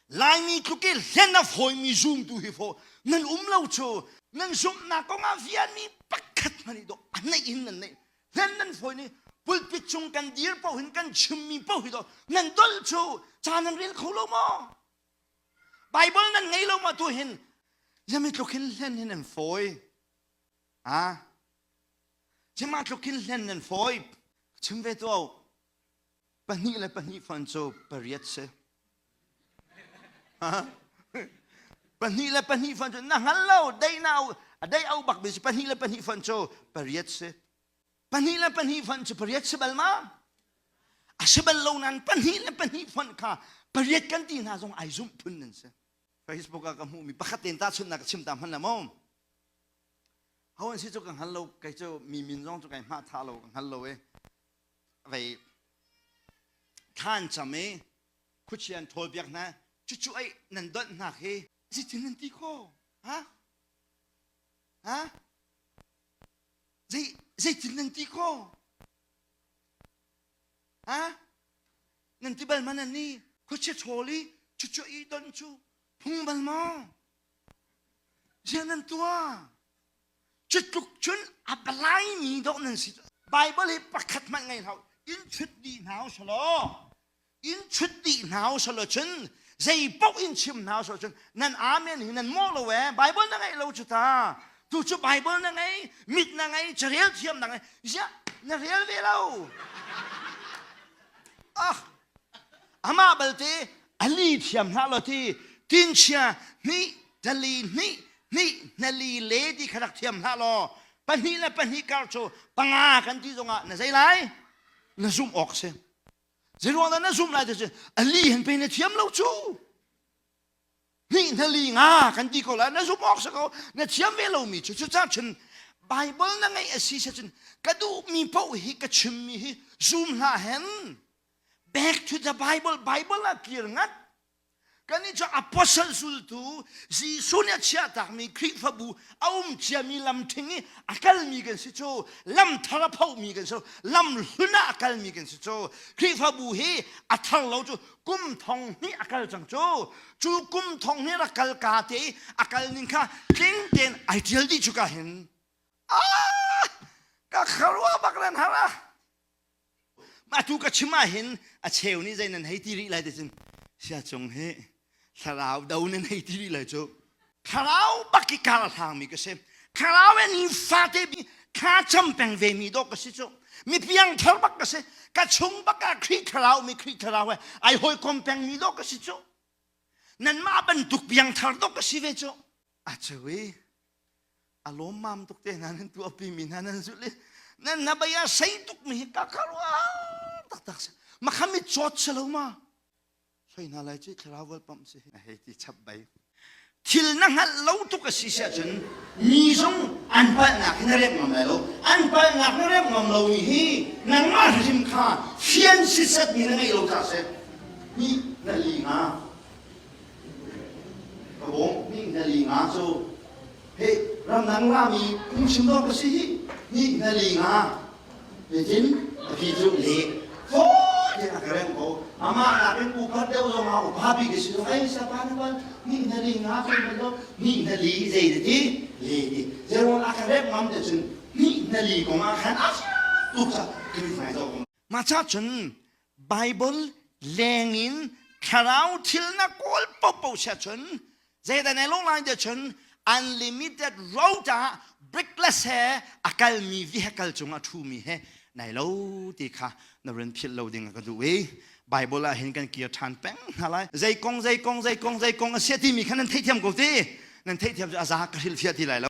Laimi tluk i hlen a fawimi zumtu hi fo nan um lo cu nan zumhnak kong ah vialmi pakhat hmanh i dawh a neih in nan neih hlen nan fawi ni pulpit cung kan dir paoh hin kan chimmi paoh hi dawh nan dolh cu ca nan rel kho lo maw Bible nan ngei lo maw tu hin yami tluk hin hlen hin an fawi ah Cima tluk hin hlen nan fawi chim ve tuah pahnih le pahnih fon cu pariat si pahnih le pahnih fon cu na hngal lo dei na a dei au bak mi si pahnih le pahnih fon cu pariat si pahnih le pahnih fon cu pariat si bal ma a si bal lo nan pahnih le pahnih fon kha pariat kan ti hna zong ai zumh phun nan si Facebook ah ka hmuh mi pakhat ten ta chunnak ka chim ta hman la mo ho an si cu ka hngal lo kei cu mi min zong cu kai hma tha lo ka hngal lo e vei thlan cam i khuachia an ṭhawl piak hna cucu ei nan donh hna khi zeitin nan ti kho ha ha zei zeitin nan ti kho ha nan ti bal ma nan ni khuachia ṭhawl i cucu i donh cu phung bal maw ziah nan tuah Cu tluk cun a palaimi dawh nan si. Bible hi pakhat hmanh ngei hlah in chut dih hna u selaw in chut dih hna u selaw cun zei paoh in chim hna u selaw cun nan amen hi nan mawh lo ee Bible na ngeih lo cu ta tu cu Bible na ngei mit na ngei carel thiam na ngei ziah na rel ve lo ah amah balte ali thiam hlah lo ti tinchia hnih tali hnih hnih hnali le ti kha rak thiam hlah law pahnih le pahnih kar cu panga kan ti zongah na zei lai na zumh awk si zeiruang dah na zumh lai ti cu ali hen pe na thiam lo cu hnih hnali nga kan ti ko lai na zumh awk si ko na thiam ve lomi cu cucaah cun Bible na ngeih a si cun ka duhmi paoh hi ka chimmi hi zum hlah hen back to the Bible Bible ah kir ngat Kannih cu apostle zultu Jesuh nih a chiahtakmi Khrihfabu a um ciami lam ṭhing i a kalmi kan si cu lam thar a phomi kan si lam hlun ah a kalmi kan si cu Khrihfabu hi a thar lo cu kum thong hnih a kal cang cu cu kum thong hnih rak kal ka te i a kal ning kha tling tein ai ṭial dih cu ka hin ah ka kharua bak ran har ah Atu ka chim ah hin a cheu nih zei nan hei ti rih lai ti cun sia cung hi thlarau do nan hei ti rih lai cu thlarau bak i kar hlangmi ka si thlarau in ni fate bi thla cam peng ve mi dawh ka si cu mi piang thar bak ka si ka chung bak ah Khrih thlarau mi Khrih thlarau he ai hawikom peng mi dawh ka si cu nanmah bantuk piang thar dawh ka si ve cu a cheu i a lawmmam tuk te hna nan tuahpi mi hna nan zulh i nan hnabei a sei tuk mi hi ka kharua taktak si makha mi cawt si lo ma soi hna lai ci thlarau volpam si hei ti chap bai thil na hngalh lo tuk a si siah cun mi zong an palhnak hi na remh ngam lai lo an palhnak na remh ngam lo mi hi nangmah hrim kha fian sitset mi na ngeih lo ca si ni na li nga Ka bawm ning na li nga cu he ramdang rami phungchim dawh ka si hi ni na li nga nitin a phi cu le fawi tein a ka reng ko amah nakin upat deuh zong ah upa bik a si zong ei sapa na bal ni na li nga cu bal lo ni na li zei na ti le ti zeruang a ka rem ngam te cun ni na li kong ah khan a tuk ca kan hmai dawh Mah ca cun Bible lengin thlarau thil na kawl paohpaoh siah cun zeidah na lawh lai tiah cun unlimited road ah brickless he a kalmi vehicle cungah ṭhumi he nai lo ti kha na run philh lo ding ka duh i Bible ah hin kan kir ṭhan peng hna lai zei kong zei kong zei kong zei kong a sia timi kha nan theihthiam ko ti nan theihthiam cu a za ka hrilhfiah ti lai lo.